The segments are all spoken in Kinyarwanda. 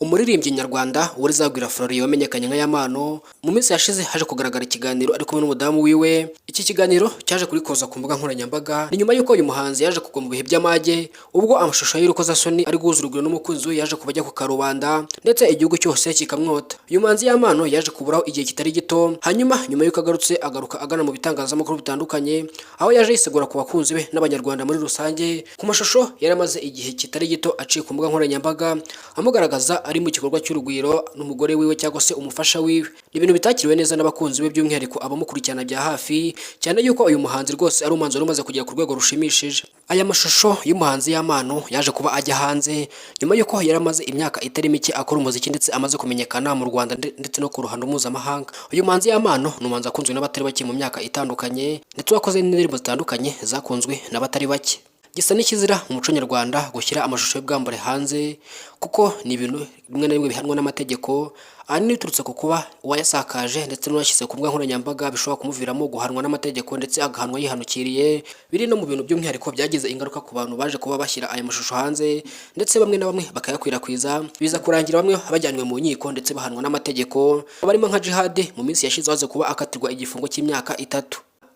Umuririmbyi nyarwanda Uworizagwira Florian wamenyekanye nka Yampano, mu minsi yashize haje kugaragara ikiganiro ari kumwe n'umudamu wiwe. Iki kiganiro cyaje kurikoza ku mbuga nkoranyambaga. Ni nyuma y'uko uyu muhanzi yaje kugwa mu bihe by'amage, ubwo amashusho y'urukozasoni ari guhuza urugwiro n'umukunzi we yaje kuba ajya ku karubanda, ndetse igihugu cyose kikamwota. Uyu muhanzi Yampano yaje kuburaho igihe kitari gito, hanyuma nyuma y'uko agarutse, agaruka agana mu bitangazamakuru bitandukanye, aho yaje yisegura ku bakunzi be n'Abanyarwanda muri rusange ku mashusho yari amaze igihe kitari gito aciye ku mbuga nkoranyambaga, amugaragaza ari mu gikorwa cy'urugwiro n'umugore wiwe cyangwa se umufasha wiwe. Ni ibintu bitakiriwe neza n'abakunzi be, by'umwihariko abamukurikirana bya hafi, cyane yuko uyu muhanzi rwose ari umuhanzi wari umaze kugera ku rwego rushimishije. Aya mashusho y'umuhanzi Yampano yaje kuba ajya hanze nyuma y'uko yari amaze imyaka itari mike akora umuziki, ndetse amaze kumenyekana mu Rwanda ndetse no ku ruhando mpuzamahanga. Uyu muhanzi Yampano ni umuhanzi wakunzwe n'abatari bake mu myaka itandukanye, ndetse wakoze n'indirimbo zitandukanye zakunzwe n'abatari bake. Gisa n'ikizira mu muco nyarwanda gushyira amashusho y'ubwambure hanze, kuko ni ibintu rimwe na rimwe bihanwa n'amategeko, ahanini biturutse ku kuba uwayasakaje ndetse n'uwashyize ku mbuga nkoranyambaga bishobora kumuviramo guhanwa n'amategeko, ndetse agahanwa yihanukiriye. Biri no mu bintu by'umwihariko byagize ingaruka ku bantu baje kuba bashyira aya mashusho hanze, ndetse bamwe na bamwe bakayakwirakwiza, biza kurangira bamwe bajyanywe mu nkiko ndetse bahanwa n'amategeko, barimo nka Jihad mu minsi yashize waze kuba akatirwa igifungo cy'imyaka 3.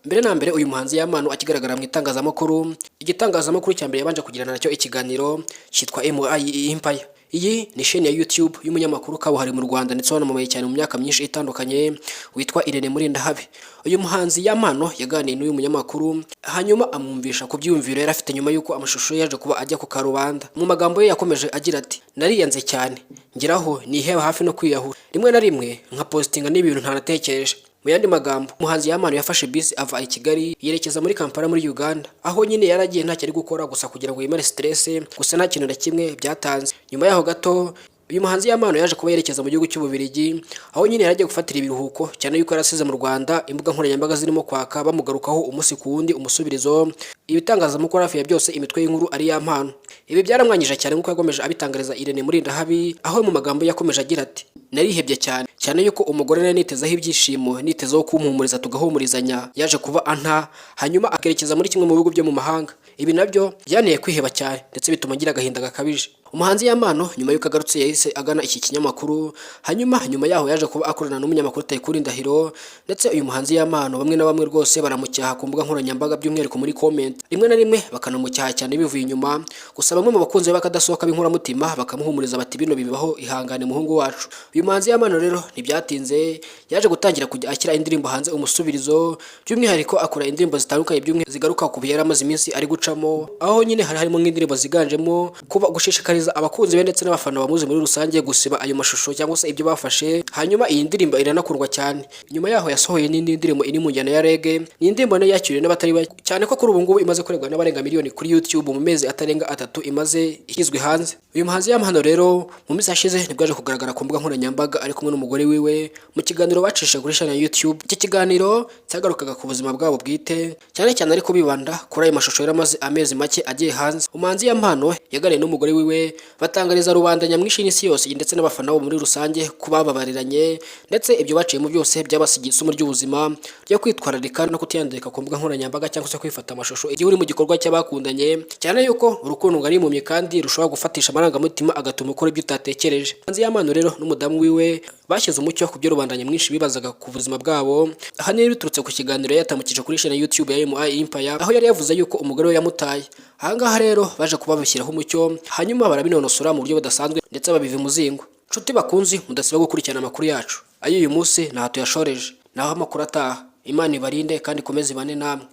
Mbere na mbere, uyu muhanzi Yampano akigaragara mu itangazamakuru, igitangazamakuru cya mbere yabanje kugirana nacyo ikiganiro cyitwa MI Empire. Iyi ni chaîne ya YouTube y'umunyamakuru kabuhariwe mu Rwanda, ndetse wanamamaye cyane mu myaka myinshi itandukanye, witwa Irene Murindahabi. Uyu muhanzi Yampano yaganiriye n'uyu munyamakuru, hanyuma amwumvisha ku byiyumviro yari afite nyuma y'uko amashusho yaje kuba ajya ku karubanda. Mu magambo ye yakomeje agira ati: "Nariyanze cyane, ngeraho niheba hafi no kwiyahura, rimwe na rimwe nka postinga n'ibintu ntanatekereje." Mu yandi magambo, umuhanzi Yampano yafashe bisi ava i Kigali yerekeza muri Kampala muri Uganda, aho nyine yari agiye ntacyo ari gukora, gusa kugira ngo yimare stress, gusa nta kintu na kimwe byatanze. Nyuma yaho gato, uyu muhanzi Yampano yaje kuba yerekeza mu gihugu cy'Ububiligi, aho nyine yari agiye gufatira ibiruhuko, cyane yuko yarasize mu Rwanda imbuga nkoranyambaga zirimo kwaka bamugarukaho umunsi ku wundi, umusubirizo, ibitangazamakuru hafi ya byose imitwe y'inkuru ari Yampano. Ibi byaramwangije cyane, nk'uko yakomeje abitangariza Irene Murindahabi, aho mu magambo ye yakomeje agira ati: "Narihebye cyane, cyane yuko umugore nari nitezeho ibyishimo, nitezeho kumpumuriza tugahumurizanya, yaje kuba anta, hanyuma akerekeza muri kimwe mu bihugu byo mu mahanga. Ibi nabyo byanteye kwiheba cyane, ndetse bituma ngira agahinda gakabije." Umuhanzi Yampano nyuma y'uko agarutse yahise agana iki kinyamakuru, hanyuma nyuma yaho yaje kuba akorana n'umunyamakuru Taikuni Ndahiro. Ndetse uyu muhanzi Yampano bamwe na bamwe rwose baramucyaha ku mbuga nkoranyambaga, by'umwihariko muri comment, rimwe na rimwe bakanamucyaha cyane bivuye inyuma. Gusa bamwe mu bakunzi be bakadasohoka b'inkoramutima bakamuhumuriza bati: "Bino bibaho, ihangane muhungu wacu." Uyu muhanzi Yampano rero ntibyatinze, yaje gutangira kujya ashyira indirimbo hanze umusubirizo, by'umwihariko akora indirimbo zitandukanye, by'umwihariko zigaruka ku bihe yari amaze iminsi ari gucamo, aho nyine hari harimo nk'indirimbo ziganjemo kuba gushishikariza abakunzi be ndetse n'abafana bamuzi muri rusange gusiba ayo mashusho cyangwa se ibyo bafashe. Hanyuma iyi ndirimbo iranakundwa cyane. Nyuma yaho yasohoye n'indi ndirimbo iri mu njyana ya reggae. Ni indirimbo nayo yakiriwe n'abatari bake cyane, ko kuri ubu ngubu imaze kurebwa n'abarenga miliyoni kuri YouTube mu mezi atarenga 3 imaze ishyizwe hanze. Uyu muhanzi Yampano rero mu minsi yashize nibwo yaje kugaragara ku mbuga nkoranyambaga ari kumwe n'umugore wiwe mu kiganiro bacishije kuri channel ya YouTube. Iki kiganiro cyagarukaga ku buzima bwabo bwite cyane cyane, ariko bibanda kuri ayo mashusho yari amaze amezi make agiye hanze. Umuhanzi Yampano yaganiriye n'umugore wiwe, batangariza rubanda nyamwinshi n'isi yose ndetse n'abafana bo muri rusange ko bababariranye, ndetse ibyo baciyemo byose byabasigiye isomo ry'ubuzima ryo kwitwararika no kutiyandika ku mbuga nkoranyambaga cyangwa se kwifata amashusho igihe uri mu gikorwa cy'abakundanye, cyane yuko urukundo ngo ari impumyi kandi rushobora gufatisha amarangamutima agatuma ukora ibyo utatekereje. Umuhanzi Yampano rero n'umudamu wiwe bashyize umucyo ku byo rubanda nyamwinshi bibazaga ku buzima bwabo, ahanini biturutse ku kiganiro yatambukije kuri chaîne ya YouTube ya MI Empire, aho yari yavuze yuko umugore we yamutaye. Ahangaha rero baje kuba babishyiraho umucyo, hanyuma barabinonosora mu buryo budasanzwe, ndetse babiva imuzingo. Nshuti bakunzi, mudasiba gukurikirana amakuru yacu, ay'uyu munsi ntaho tuyashoreje, naho amakuru ataha. Imana ibarinde kandi ikomeze ibane namwe.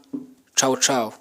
Cawu cawu.